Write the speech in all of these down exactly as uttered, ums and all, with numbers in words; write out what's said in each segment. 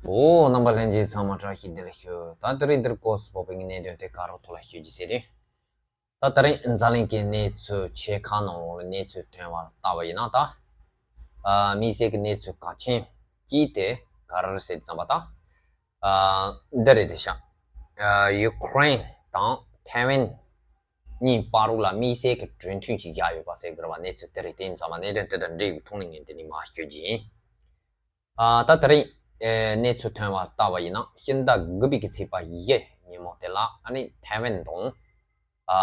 འོ། རྣམ་པ་ལྷན་རྒྱས་ཚང་མ་བཀྲ་ཤིས་བདེ་ལེགས་ཞུ། ད་དེ་རིང་འདིར་སྐོར་སུ་བབས་པའི་གནད་དོན་དེ་ག་རོ་ཐོག་ལ་ཞུ་རྒྱུ་ཟེར་ཏེ། ད་དེ་རིང་འཛམ་གླིང་གི་གནས་ཚུལ་ཆེ་ཁག་ནང་ལོགས་ལ་གནས་ཚུལ་ཐོན་པ་ལྟ་བ་ཡིན་ན། ད་ཨ་དམིགས་བསལ་གྱི་གནས་ཚུལ་གལ་ཆེན་གཅིག་དེ་ག་རེ་རེད་ཟེར་དུས་ཙམ་པ། ད་ཨ་འདི་རེད་དེ་ཤག་ཨ་ཡུ་ཀེ་རེན་དང་ཐའེ་ཝན་གཉིས་བར་ལ་དམིགས་བསལ་གྱི་གྲོས་མཐུན་ཞིག་བཞག་ཡོད་པ་ཟེར་དགོས་རེད་པ། གནས་ཚུལ་དེ་རེད། དེ་ཡིན་ཙང་མ་གནད་དོན་དེ་དང་འབྲེལ་བའི་ཐོག་ནས་ངས་འདི་ནས་མར་ཞུ་རྒྱུ་ཡིན། ཨ་ད་དེ་རིང་ཨེ་གནས་ཚུལ་ཐོན་པ་ལྟ་བ་ཡིན་ན། ཕྱི་ཟླ་དགུ་པའི་གི་ཚེས་པ་བཞི་ཉིན་མོ་དེ་ལ་ཨ་ནི་ཐའེ་ཝན་དང་ཨ་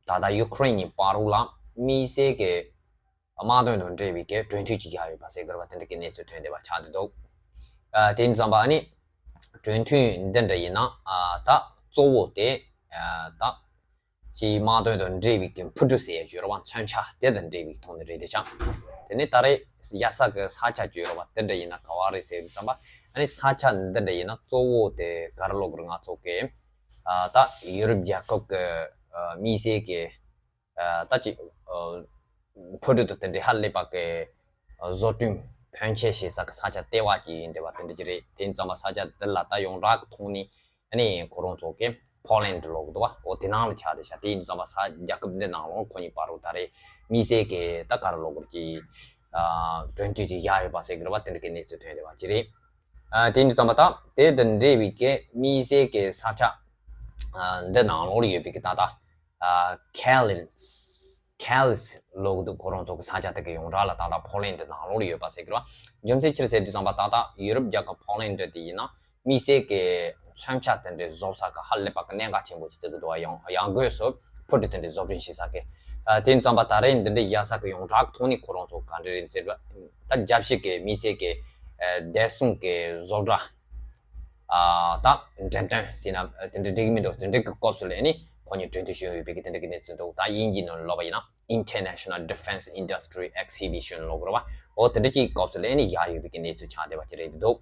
ད་ལྟ་ཡུ་ཀེ་རེན་གཉིས་བར་ལ་དམིགས་བསལ་གྱི་དམག་དོན་དང་འབྲེལ་བའི་གི་གྲོས་མཐུན་ཅིག་བཞག་ཡོད་པ་ཟེར་དགོས་རེད་པ། དེ་འདྲ་གི་གནས་ཚུལ་ཐོན་བསྡད་པ་ཆགས་བསྡད་འདུག་ཨ་དེ་ཡིན་ཙང་མ་ཨ་ནི་གྲོས་མཐུན་འདི་འདྲ་ཡིན་ན། ཨ་ད་གཙོ་བོ་དེ་ཨ་ད་ཅིག་དམག་དོན་དང་འབྲེལ་བའི་གི་འཕུར་གྲུ་ཟེར་ཡ་ཡོད་རེད་པ། མཚོན་ཆ་དེ་དང་འབྲེལ་བའི་ཐོག་ནས་རེད་དེ་ཤག་དེ་ནས་ད་རེས་རྒྱལ་ས་གི་ས་ཆ་ཅིག་ཡོད་རེད་པ། དེ་འདྲ་ཡིན་ན་ག་བ་རེད་ཟེར་དུས་ཙམ་པ། ཨ་ནི་ས་ཆ་འདི་འདྲ་ཡིན་ན་གཙོ་བོ་དེ་ག་རེ་ལབ་དགོས་རེད། ང་ཚོ་གི་ཨ་ད་ཡུ་རོབ་རྒྱལ་ཁབ་ཀྱི་ཨ་དམིགས་བསལ་གྱི་ཨ་ད་ཅིག་ཨ་འཕུར་གྲུ་དང་དེ་འདྲའི་ཧ་ལས་པ་གི་ཨ་བཟོ་སྐྲུན་ཕོན་ཆེ་བྱེད་ས་གི་ས་ཆ་ལྟེ་བ་ཅིག་ཡིན་བསྡད་པ་དེ་འདྲ་ཅིག་རེད། དེ་ཡིན་ཙང་མ་ས་ཆ་འདི་ལ་ད་ཡོངས་གྲགས་ཀྱི་ཐོག་ནས་ཨ་ནི་ཁོ་རང་ཚོ་གི་ཕོ་ལན་ཌི་ལབ་གི་འདུག་པ། འོ་དེ་ནང་ལ་ཆགས་བསྡད་ཤག་དེ་ཡིན་ཙང་མ་ས་རྒྱལ་ཁབ་འདི་ནང་ལོགས་ཁོ་གཉིས་བར་ལ་ད་རེས་དམིགས་བསལ་གྱི་ད་ག་རེ་ལབ་དགོས་རེད། ཅིག་ཨ་གྲོས་མཐུན་ཅིག་བཞག་ཡོད་པ་ཟེར་གི་རེད་པ། དེ་འདྲ་གི་གནས་ཚུལ་ཐོན་བསྡད་པ་ཅིག་རེད། ཨ་དེ་ཡིན་ཙང་མ་ད་དེ་དང་འབྲེལ་བའི་གི་དམིགས་བསལ་གྱི་ས་ཆ་ཨ་འདི་ནང་ལོགས་ལ་ཡོད་པའི་གི་ད་ལྟ་ཨ་ཁེ་ལིས་ཁེ་ལིས་ལབ་གི་འདུག་ཁོ་རང་ཚོ་གི་ས་ཆ་དེ་གི་ཡོངས་གྲགས་ལ་ད་ལྟ་ཕོ་ལན་ཌི་ནང་ལོགས་ལ་ཡོད་པ་ཟེར་གི་རེད་པ། རྒྱུ་མཚན་ཅི་རེད་ཟེར་དུས་ཙམ་པ། ད་ལྟ་ཡུ་རོབ་རྒྱལ་ཁབ་ཕོ་ལན་ཌི་དེ་ཡིན་ན་དམིགས་བསལ་གྱི་མཚོན་ཆ་དེ་འདྲའི་བཟོ་ས་གི་ཧ་ལས་པ་གི་གནད་འགག་ཆེན་པོ་ཅིག་བརྩི་གི་འདུག་པ། ཡང་ཡང་སྒོས་སུ་འཕུར་གྲུ་དེ་འདྲའི་བཟོ་སྐྲུན་བྱེད་ས་གི། ཨ་དེ་ཡིན་ཙང་མ་ད་རེས་འདི་འདྲའི་རྒྱལ་ས་གི་ཡོངས་གྲགས་ཐོག་ནས་ཁོ་རང་ཚོ་ག་འདྲ་རེད་ཟེར་བ། ད་རྒྱལ་སྤྱི་གི་དམིགས་བསལ་གྱི་ཨ་བདེ་སྲུང་གི་བཟོ་གྲྭ་ཨ་ད་འགྲེམས་སྟོན་ཟེར་ན་དེ་འདྲ་འགྲིག་གི་མི་འདུག་དེ་འདྲ་གི་སྐབས་སུ་ལ་ཨ་ནི་ཁོ་གཉིས་གྲོས་མཐུན་བྱུང་ཡོད་པའི་གི་དེ་འདྲ་གི་གནས་ཚུལ་འདུག་ད་དབྱིན་ཇིའི་ནང་ལབ་པ་ཡིན་ན། International Defense Industry Exhibition ལབ་དགོས་རེད་པ། འོ་དེ་འདྲ་ཅིག་སྐབས་སུ་ལ་ཨ་ནི་བཞག་ཡོད་པའི་གི་གནས་ཚུལ་ཆགས་བསྡད་པ་ཅིག་རེད་འདུག་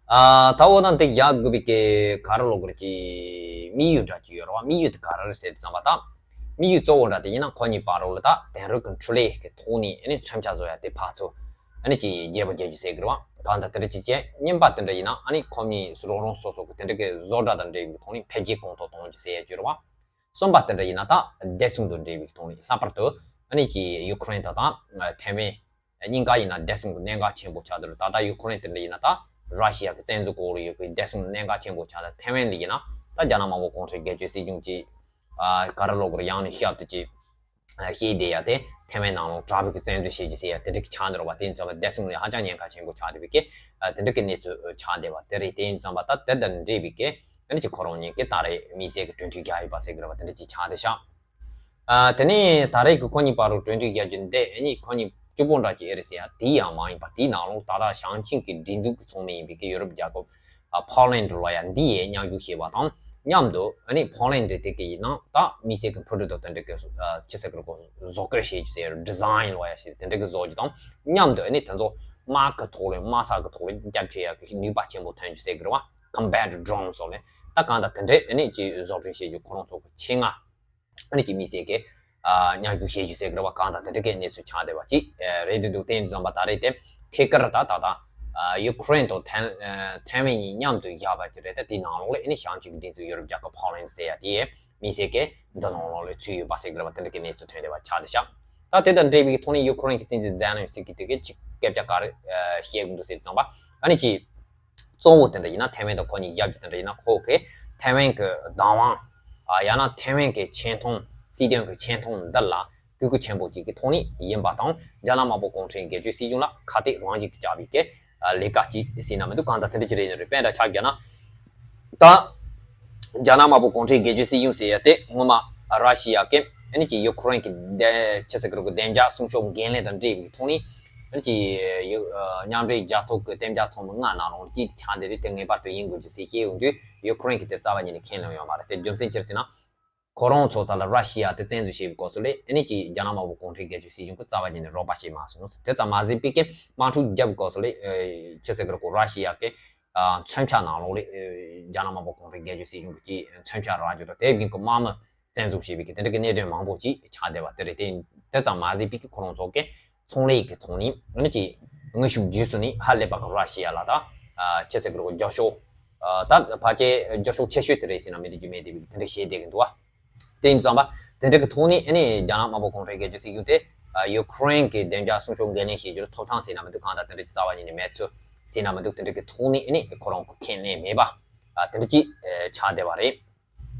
ཨ་ད་འོ་ན་འདི་བཞག་དགོས་པའི་གི་ག་རེ་ལབ་དགོས་རེད། ཅིག་དམིགས་ཡུལ་འདྲ་ཅིག་ཡོད་རེད་པ། དམིགས་ཡུལ་དེ་ག་རེ་རེད་ཟེར་དུས་ཙམ་པ། ད་དམིགས་ཡུལ་གཙོ་བོ་འདྲ་དེ་ཡིན་ན་ཁོ་གཉིས་བར་ལ་ད་དེང་རབས་ཀྱི་འཕྲུལ་ལས་ཀྱི་ཐོག་ནས་ཨ་ནི་མཚོན་ཆ་བཟོ་ཡ་དེ་ཕར་ཚུར་ཨ་ནི་ཅིག་རྒྱས་པ་རྒྱས་རྒྱུ་ཟེར་གི་རེད་པ། གང་ལྟར་དེ་འདྲ་ཅིག་བྱས། གཉིས་པ་དེ་འདྲ་ཡིན་ན་ཨ་ནི་ཁོ་གཉིས་རང་རང་སོ་སོ་གི་དེ་འདྲ་གི་བཟོ་གྲྭ་དང་འབྲེལ་བའི་ཐོག་ནས་འཕེལ་རྒྱས་གོང་མཐོར་གཏོང་རྒྱུ་ཟེར་ཡ་ཅིག་རེད་པ། གསུམ་པ་དེ་འདྲ་ཡིན་ན་ད་བདེ་སྲུང་དང་འབྲེལ་བའི་ཐོག་ནས། ལྷག་པར་དུ་ཨ་ནི་ཅིག་ཡུ་ཀེ་རེན་དང་ད་ཐའེ་ཝན་གཉིས་ཀ་ཡིན་ན་བདེ་སྲུང་གི་གནད་འགག་ཆེན་པོ་ཆགས་བསྡད་རེད། ད་ལྟ་ཡུ་ཀེ་རེན་དེ་འདྲ་ཡིན་ན་ད་ར་ཤི་ཡ་གི་བཙན་འཛུལ་འོག་ལ་ཡོད་པའི་བདེ་སྲུང་གི་གནད་འགག་ཆེན་པོ་ཆགས་བསྡད། ཐའེ་ཝན་ལ་ཡིན་ན་ད་རྒྱ་ནག་དམར་པོ་གུང་ཁྲན་སྒེར་གཅོད་སྲིད་གཞུང་གིས་ཨ་ག་རེ་ལབ་དགོས་རེད། ཡང་ནས་ཤབ་ཏུ་ཅིག་ཨ་བཤད་བསྡད་ཡ་དེ་ཐའེ་ཝན་ནང་ལ་དྲག་པོའི་གི་བཙན་འཛུལ་བྱེད་རྒྱུ་ཟེར་ཡ་དེ་འདྲ་གི་ཆགས་བསྡད་རེད་པ། དེ་ཡིན་ཙང་བདེ་སྲུང་ལ་ཧ་ཅང་ཉེན་ཁ་ཆེན་པོ་ཆགས་བསྡད་པའི་གི་ཨ་དེ་འདྲ་གི་གནས་ཚུལ་ཆགས་བསྡད་པ་དེ་རེད། དེ་ཡིན་ཙང་བ་ད་དེ་དང་འབྲེལ་བའི་གི་ཨ་ནི་ཅིག་ཁོ་རང་གཉིས་ཀྱིས་ད་རེས་དམིགས་བསལ་གྱི་གྲོས་མཐུན་བཞག་ཡོད་པ་ཟེར་གི་རེད་པ། དེ་འདྲ་ཅིག་ཆགས་བསྡད་ཤག་ཨ་དེ་ནས་ད་རེས་ཀྱི་ཁོ་གཉིས་བར་དུ་གྲོས་མཐུན་བཞག་རྒྱུ་འདི་ཨ་ནི་ཁོ་གཉིས་གཅིག་པོ་འདྲ་ཅིག་ཨེ་རེད་ཟེར་ཡ་དེ་ཡང་མ་ཡིན་པ། དེའི་ནང་ལོགས་ད་ལྟ་ཞིང་ཆེན་གྱི་སྒྲིག་འཛུགས་ཀྱི་ཚོགས་མི་ཡིན་པའི་གི་ཡུ་རོབ་རྒྱལ་ཁབ་ཨ་ཕོ་ལན་ཌི་ལབ་ཡ་འདི་ཡས་མཉམ་ཞུགས་བྱས་པ་དང་མཉམ་དུ་ཨ་ནི་ཕོ་ལན་ཌི་དེ་གི་ཡིན་ན་ད་དམིགས་བསལ་གྱི་འཕུར་གྲུ་དང་དེ་འདྲ་གི་ཨ་ཅི་ཟེར་གི་རེད་གོ་བཟོ་བཀོད་བྱེད་རྒྱུ་ཟེར། ཌི་ཛ་ཡིན་ལབ་ཡ་ཞིག་དེ་འདྲ་གི་བཟོ་རྒྱུ་དང་མཉམ་དུ་ཨ་ནི་དེ་ཚོ་དམག་གི་ཐོག་ལ་དམག་ས་གི་ཐོག་ལ་རྒྱབ་སྐྱོར་ཡ་གི་ནུས་པ་ཆེན་པོ་ཐོན་རྒྱུ་ཟེར་གི་རེད་པ། Combat drone སོགས་ལས་ད་གང་ལྟར་དེ་འདྲའི་ཨ་ནི་ཅིག་བཟོ་སྐྲུན་བྱེད་རྒྱུ་ཁོ་རང་ཚོ་གི་ཆེད་མངགས་ཨ་ནི་ཅིག་དམིགས་བསལ་གྱི་ཨ་མཉམ་ཞུགས་བྱེད་རྒྱུ་ཟེར་གི་རེད་པ། གང་ལྟར་དེ་འདྲ་གི་གནས་ཚུལ་ཆགས་བསྡད་པ་ཅིག་ཨ་རེད་འདུག་དེ་ཡིན་དུས་ཙམ་པ་ད་རེས་དེ་ཐད་ཀར་ད་ད་ད་ཨ་ཡུ་ཀེ་རེན་དང་ཐའེ་ཨ་ཐའེ་ཝན་གཉིས་མཉམ་དུ་བཞག་པ་ཅིག་རེད། ད་དེའི་ནང་ལོགས་ལ་ཨ་ནི་ཞིང་ཆེན་གྱི་སྒྲིག་འཛུགས་ཡུ་རོབ་རྒྱལ་ཁབ་ཕོ་ལན་ཌི་ཟེར་ཡ་དེ་ཡས་དམིགས་བསལ་གྱི་འདི་ནང་ལོགས་ལ་ཚུད་ཡོད་པ་ཟེར་གི་རེད་པ། དེ་འདྲ་གི་གནས་ཚུལ་ཐོན་བསྡད་པ་ཆགས་བསྡད་ཤག་ད་དེ་དང་འབྲེལ་བའི་ཐོག་ནས་ཡུ་ཀེ་རེན་གྱི་སྲིད་འཛིན་ཛེ་ལན་སི་ཀི་དེ་གིས་ཅིག་སྐད་ཆ་ག་རེ་ཨ་བཤད་གི་འདུག་ཟེར་དུས་ཙམ་པ་ཨ་ནི་ཅིག་གཙོ་བོ་དེ་འདྲ་ཡིན་ན་ཐའེ་ཝན་དང་ཁོ་གཉིས་རྒྱབ་རྒྱུ་དེ་འདྲ་ཡིན་ན་ཁོ་གིས་ཐའེ་ཝན་གྱི་བདག་དབང་ཨ་ཡང་ན་ཐའེ་ཝན་གྱི་ཆེ་མཐོང་སྲིད་དོན་གྱི་ཆེ་མཐོང་འདི་ལ་གུས་བཀུར་ཆེན་པོ་ཅིག་གི་ཐོག་ནས་ཡིན་པ་དང་། རྒྱ་ནག་དམར་པོ་གུང་ཁྲན་སྒེར་གཅོད་སྲིད་གཞུང་ལ་ཁ་གཏད་རང་བཞིན་གྱིས་བཅག་པའི་གི་ལས་ཀ་ཅིག་ཟེར་ན་མི་འདུག་གང་ལྟར་དེ་འདྲ་ཅིག་རེད་ནི་རེད། དཔེ་འདྲ་ཆ་བཞག་ན་ད་རྒྱ་ནག་དམར་པོ་གུང་ཁྲན་སྒེར་གཅོད་སྲིད་གཞུང་ཟེར་ཡ་དེ་སྔོན་མ་ར་ཤི་ཡ་གི་ཨ་ནི་ཅིག་ཡུ་ཀེ་རེན་གྱི་བདེ་ཆི་ཟེར་གི་རེད་གོ་བདེ་འཇགས་སྲུང་སྐྱོབ་འགན་ལེན་དང་འབྲེལ་བའི་ཐོག་ནས་ཨ་ནི་ཅིག་ཡུ་ཨ་མཉམ་འབྲེལ་རྒྱལ་ཚོགས་ཀྱི་གཏན་འཇགས་ཚོགས་མི་ལྔ་ནང་ལོགས་ལ་གཅིག་དེ་ཆགས་བསྡད་དུས་དེ་ངེས་པར་དུ་ཡིན་དགོས་ཀྱི་ཟེར་བཤད་ཡོང་དུས་ཡུ་ཀེ་རེན་གྱིས་དེ་རྩ་བ་ཉིད་ནས་ཁས་ལེན་ཡོད་མ་རེད། དེ་རྒྱུ་མཚན་ཅི་རེད་ཟེར་ན། ཁོ་རང་ཚོ་རྩ་ལ་ར་ཤི་ཡ་དེ་བཙན་འཛུལ་བྱས་པའི་སྐབས་སུ་ལས་ཨ་ནི་ཅིག་རྒྱ་ནག་དམར་པོ་གུང་ཁྲན་སྒེར་གཅོད་སྲིད་གཞུང་གིས་རྩ་བ་ཉིད་ནས་རོགས་པ་བྱས་མ་སོང་། དེ་ཙམ་མ་ཟད་པའི་གི་དམག་འཁྲུག་བརྒྱབ་པའི་སྐབས་སུ་ལས་ཨ་ཅི་ཟེར་གི་རེད་གོ་ར་ཤི་ཡ་གི་ཨ་མཚོན་ཆ་ནང་ལོགས་ལས་ཨ་རྒྱ་ནག་དམར་པོ་གུང་ཁྲན་སྒེར་གཅོད་སྲིད་གཞུང་གི་ཅིག་མཚོན་ཆ་རག་རྒྱུ་དང་། དེ་བཞིན་གི་དམག་མི་བཙན་འཛུལ་བྱས་པའི་གི་དེ་འདྲ་གི་གནད་དོན་མང་པོ་ཅིག་ཆགས་བསྡད་པ་དེ་རེད། དེ་དེ་ཙམ་མ་ཟད་པའི་གི་ཁོ་རང་ཚོ་གི་ཚོང་ལས་ཀྱི་ཐོག་ནས་ཨ་ནི་ཅིག་ དངོས་ཤུགས་བརྒྱུད་སོང་ནས་ཧ་ལས་པ་གི་ར་ཤི་ཡ་ལ་ད་ཨ་ཅི་ཟེར་གི་རེད་གོ། རྒྱབ་ཤོག་ཨ་ད་ཕལ་ཆེར་རྒྱབ་ཤོག་ཆེ་ཤོས་དེ་རེད་ཟེར་ན་མི་འགྲིག་རྒྱུ་མེད་དེ་བས་དེ་འདྲ་བཤད་བསྡད་གི་འདུག་བ། དེ་ཡིན་ཙང་པ་དེ་འདྲ་གི་ཐོག་ནས་ཨ་ནི་རྒྱ་ནག་དམར་པོ་གུང་ཁྲན་སྒེར་གཅོད་སྲིད་གཞུང་དེ་ཨ་ཡུ་ཁུ་རེན་གྱི་བདེ་འཇགས་སྲུང་སྐྱོབ་འགན་ལེན་བྱེད་རྒྱུར་ཐོབ་ཐང་ཟེར་ན་མི་འདུག། གང་ལྟར་དེ་འདྲ་གི་རྩ་བ་ཉིད་ནས་མེད་ཚུལ་ཟེར་ན་མི་འདུག། དེ་འདྲ་གི་ཐོག་ནས་ཨ་ནི་ཁོ་རང་གི་ཁས་ལེན་མེད་པ་ཨ་དེ་འདྲ་ཅིག་ཨ་ཆགས་བསྡད་པ་རེད།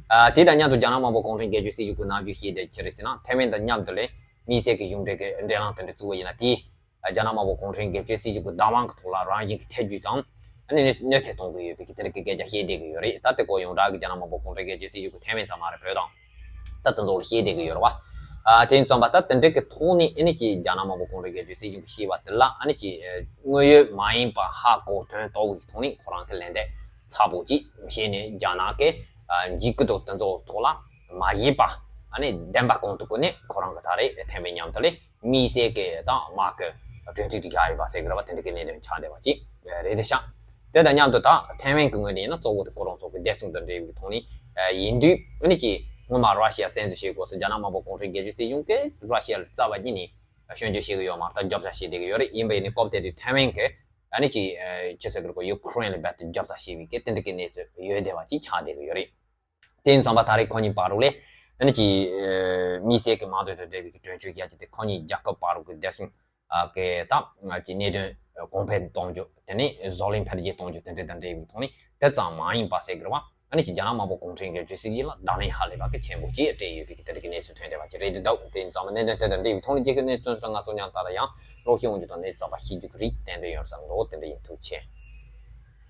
ཨ་དེ་དང་མཉམ་དུ་རྒྱ་ནག་དམར་པོ་གུང་ཁྲན་སྒེར་གཅོད་སྲིད་གཞུང་གི་ནམ་རྒྱུན་བཤད་བསྡད་ཅི་རེད་ཟེར་ན། ཐའེ་ཝན་དང་མཉམ་དུ་ལས་དམིགས་བསལ་གྱི་གཞུང་འབྲེལ་གྱི་འབྲེལ་ལམ་དེ་འདྲ་བཙུགས་པ་ཡིན་ན། དེས་རྒྱ་ནག་དམར་པོ་གུང་ཁྲན་སྒེར་གཅོད་སྲིད་གཞུང་གི་བདག་དབང་གི་ཐོག་ལ་རང་བཞིན་གྱི་ཐེ་ཇུས་དང་ཨ་ནི་གནོད་གནོད་འཚེ་གཏོང་གི་ཡོད་པའི་གི་དེ་འདྲ་གི་སྐད་ཆ་བཤད་བསྡད་ཀྱི་ཡོད་རེད། ད་དེ་སྐོར་ཡོངས་གྲགས་ཀྱི་རྒྱ་ནག་དམར་པོ་གུང་ཁྲན་སྒེར་གཅོད་སྲིད་གཞུང་གི་ཐའེ་ཝན་ཙམ་མ་རེད། བོད་དང་ད་དེ་ཚོ་ལ་བཤད་བསྡད་ཀྱི་ཡོད་རེད་བ། ཨ་དེ་ཡིན་ཙང་པ་ད་དེ་འདྲ་གི་ཐོག་ནས་ཨ་ནི་ཀྱི་རྒྱ་ནག་དམར་པོ་གུང་ཁྲན་སྒེར་གཅོད་སྲིད་གཞུང་གི་བཤད་པ་དེ་ལ་ཨ་ནི་ཀྱི་དངོས་ཡོད་མ་ཡིན་པ་ཧ་གོ་དོན་རྟོགས་པའི་ཐོག་ནས་ཁོ་རང་གི་ལན་འདེབས་ཚ་པོ་ཅིག་བྱས་ནས་རྒྱ་ནག་གི་ཨ་འཇིགས་སྐུལ་དང་དེ་ཚོ་ཐོག་ལ་མ་ཡིན་པ་ཨ་ནི་བདེན་པ་གང་ཐུབ་ཀྱི་ནས་ཁོ་རང་གི་ད་རེས་ཐའེ་ཝན་མཉམ་དུ་ལས་དམིགས་བསལ་གྱི་དང་དམག་གི་གྲོས་མཐུན་དེ་བཞག་ཡོད་པ་ཟེར་གི་རེད་བ། དེ་འདྲ་གི་གནད་དོན་ཆགས་བསྡད་པ་ཅིག་རེད་དེ་ཤག། དེ་དང་མཉམ་དུ་ད་ཐའེ་ཝན་གྱི་ངོས་ནས་ཡིན་ན་གཙོ་བོ་དེ་ཁོ་རང་ཚོ་གི་བདེ་སྲུང་དང་འབྲེལ་བའི་ཐོག་ནས་ཡིན་དུས་ཨ་ནི་ཀྱི་སྔོན་མ་ར་ཤི་ཡ་བཙན་འཛུལ་བྱེད་སྐབས་སུ་རྒྱ་ནག་དམར་པོ་གུང་ཁྲན་སྒེར་གཅོད་སྲིད་གཞུང་གིས་ར་ཤི་ཡ་ལ་རྩ་བ་ཉིད་ནས་སྐྱོན་བརྗོད་བྱེད་ཀྱི་ཡོད་མ་རེད། ད་རྒྱབ་སྐྱོར་བྱེད་བསྡད་ཀྱི་ཡོད་རེད། ཡིན་པ་ཡིན་ནའི་སྐབས་དེ་དུས་ཐའེ་ཝན་གྱིས་ཨ་ནི་ཀྱི་ཅི་ཟེར་གི་རེད་གོ། ཡུ་ཁུ་རེན་ལ་རྦད་དེ་རྒྱབ་སྐྱོར་བྱེད་པའི་གི་དེ་འདྲ་གི་གནས་ཚུལ་ཡོད་བསྡད་པ་ཅིག་ཆགས་བསྡད་ཀྱི་ཡོད་རེད། དེ་ཡིན་ཙང་པ་ད་རེས་ཁོ་གཉིས་བར་དུ་ལས་ཨ་ནི་ཀྱི་དམིགས་བསལ་གྱི་དམག་དོན་དང་འབྲེལ་བའི་གི་གྲོས་ཆོད་བཞག་རྒྱུ་དེ་ཁོ་གཉིས་རྒྱལ་ཁབ་བར་དུ་གི་བདེ་སྲུང་ཨ་གི་ད་ང་ཀྱི་གནད་དོན་གོང་འཕེལ་གཏོང་རྒྱུ། དེ་ནས་བཟོ་ལས་འཕེལ་རྒྱས་གཏོང་རྒྱུ་དེ་འདྲ་དང་འབྲེལ་བའི་ཐོག་ནས་དེ་ཙམ་མ་ཡིན་པ་ཟེར་གི་རེད་བ། ཨ་ནི་ཀྱི་རྒྱ་ནག་དམར་པོ་གུང་ཁྲན་སྒེར་གཅོད་སྲིད་གཞུང་ལ་བརྡ་ལན་ཧ་ལས་པ་གི་ཆེན་པོ་ཅིག་སྤྲད་ཡོད་པའི་གི་དེ་འདྲ་གི་གནས་ཚུལ་ཐོན་བསྡད་པ་ཅིག་རེད་འདུག། དེ་ཡིན་ཙང་མ་གནད་དོན་དེ་དང་འབྲེལ་བའི་ཐོག་ནས་རྒྱལ་ཁབ་གནས་ཚུལ་སོགས་ང་ཚོ་མཉམ་དུ་ལ་ཡང་རོགས་ཞུ་འོང་རྒྱུ་དང་གནས་ཚུལ་གསར་པ་ཤེས་རྒྱུ་གི་རིགས་ཏན་ཏན་ཡོད་བསམ་འདུག། དེ་འདྲ་ཡིན། ཐུགས་རྗེ་ཆེ།